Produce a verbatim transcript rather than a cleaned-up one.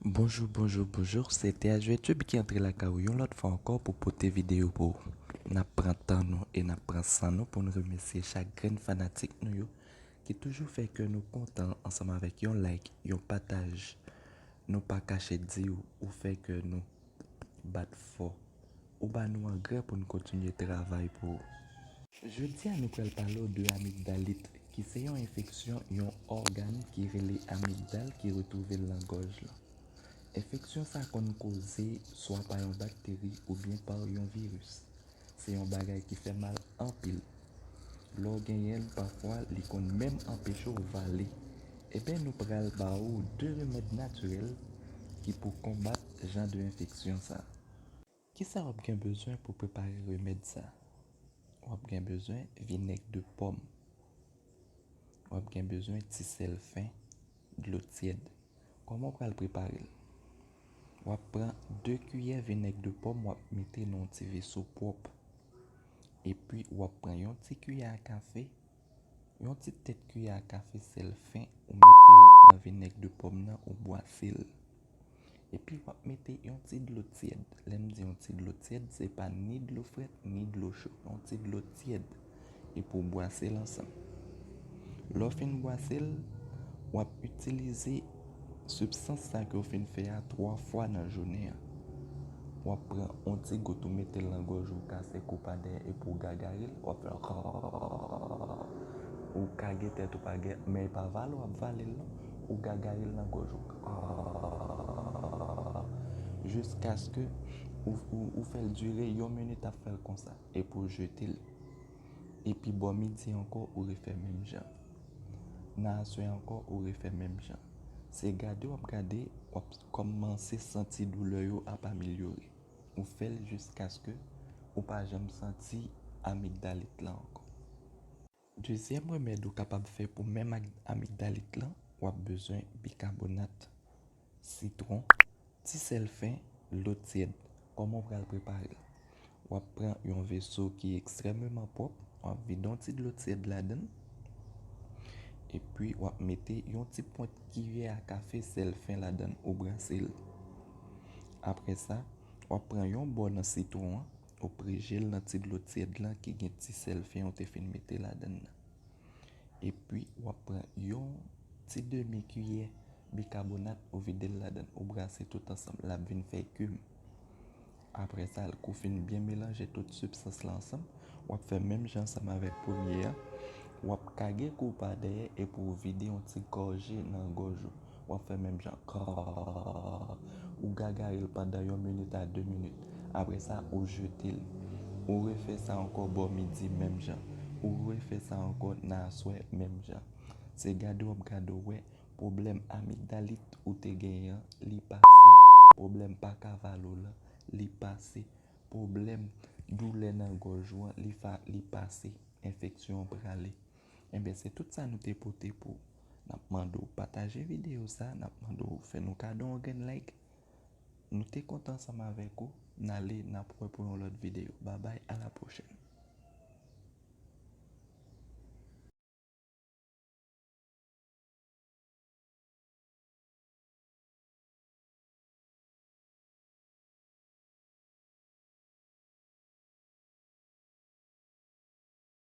Bonjou, bonjou, bonjou. Se T H V Tube ki antre lakay ou yon lòt fwa ankò pou pote videyo pou ou. N ap pran tan nou e n ap pran san nou pou n remèsye chak grenn fanatik nou yo ki toujou fè kè nou kontan ansanm avèk yon like, yon pataj. Nou pa kache di w, ou fè kè nou bat fò. Ou ba nou angrè pou n kontinye travay pou ou. Jodi a, nou pral pale w de amigdalit, ki se yon enfeksyon yon ògàn ki rele amigdal ki retwouve l nan gòj lan. Enfeksyon sa konn koze swa pa yon bakteri oubyen pa yon viris. Se yon bagay ki fè mal anpil. Lè w genyen l, pafwa li konn menm anpeche w vale. Ebyen, nou pral ba ou de remèd natirèl ki pou konbat jan de enfeksyon sa. Kisa w ap gen bezwen pou prepare remèd sa? W ap gen bezwen vinèg de pòm. W ap gen bezwen ti sèl fen, dlo tyèd. Kòman w pral prepare l? W ap pran de kiyè vinèg de pòm, w ap mete nan yon ti veso pwòp. Epi, w ap pran yon ti kiyè a kafe, yon ti tèt kiyè a kafe sèl fen, ou mete l nan vinèg de pòm nan, ou bwase l. Epi, w ap mete yon ti dlo tyèd. Lè m di yon ti dlo tyèd, se pa ni dlo frèt, ni dlo cho. Yon ti dlo tyèd. Epi w bwase l ansanm. Lè w fin bwase l, w ap itilize sibstans sa ke w fin fè a twa fwa nan jounen an. W ap pran yon ti gout, ou mete l nan gòj ou, kase kou pa dèyè, epi w gagare l, w ap fè ou kage tèt ou pa gen, men e pa vale w ap vale l non, ou gagare l nan gòj ou. Jiskaske ou, ou, ou fè l dire yon minit ap fè l konsa, epi w jete l. Epi bò midi ankò, ou refè menm jan. Nan aswè ankò, ou refè menm jan. Se gade w ap gade, w ap kòmanse santi doulè yo ap amelyore. Ou fè l jiskaske ou pa janm santi amigdalit lan ankò. Dezyèm remèd ou kapab fè pou menm ak amigdalit lan, w ap bezwen bikabonat sitwon, ti sèl fen, dlo tyèd. Kòman w pral prepare l? W ap pran yon veso ki ekstrèmeman pwòp, w ap vide yon ti dlo tyèd ladan l, epi w ap mete yon ti pwent kiyè a kafe sèl fen ladan l, ou brase l. Apre sa, w ap pran yon bò nan sitwon an, ou preje l nan ti dlo tyèd lan ki gen ti sèl fen ou te fin mete ladan l nan. Epi, w ap pran yon ti demi kiyè bikabonat, ou vide l ladan l, ou brase tout ansanm, l ap vin fè ekim. Apre sa, kou fin byen melanje tout sibstans la ansanm, w ap fè menm jan ansanm avèk premye a. W ap kage kou pa dèyè epi w vide yon ti gòje nan gòj ou. W ap fè menm jan. Ou gagare l pandan yon minit a de minit. Apre sa, ou jete l. Ou refè sa ankò bò midi menm jan. Ou refè sa ankò nan aswè menm jan. Se gade w ap gade w wè pwoblèm amigdalit ou te genyen an, li pase. Pwoblèm pa ka vale w lan, li pase. Pwoblèm doulè nan gòj ou an, li fa, li pase. Enfeksyon an prale. Enben, se tout sa nou te pote pou ou. N ap mande w pataje videyo sa, n ap mande w fè nou kado yon grenn like. Nou te kontan ansanm avèk ou. N ale, n ap wè pou yon lòt videyo. Babay, a la pwochèn.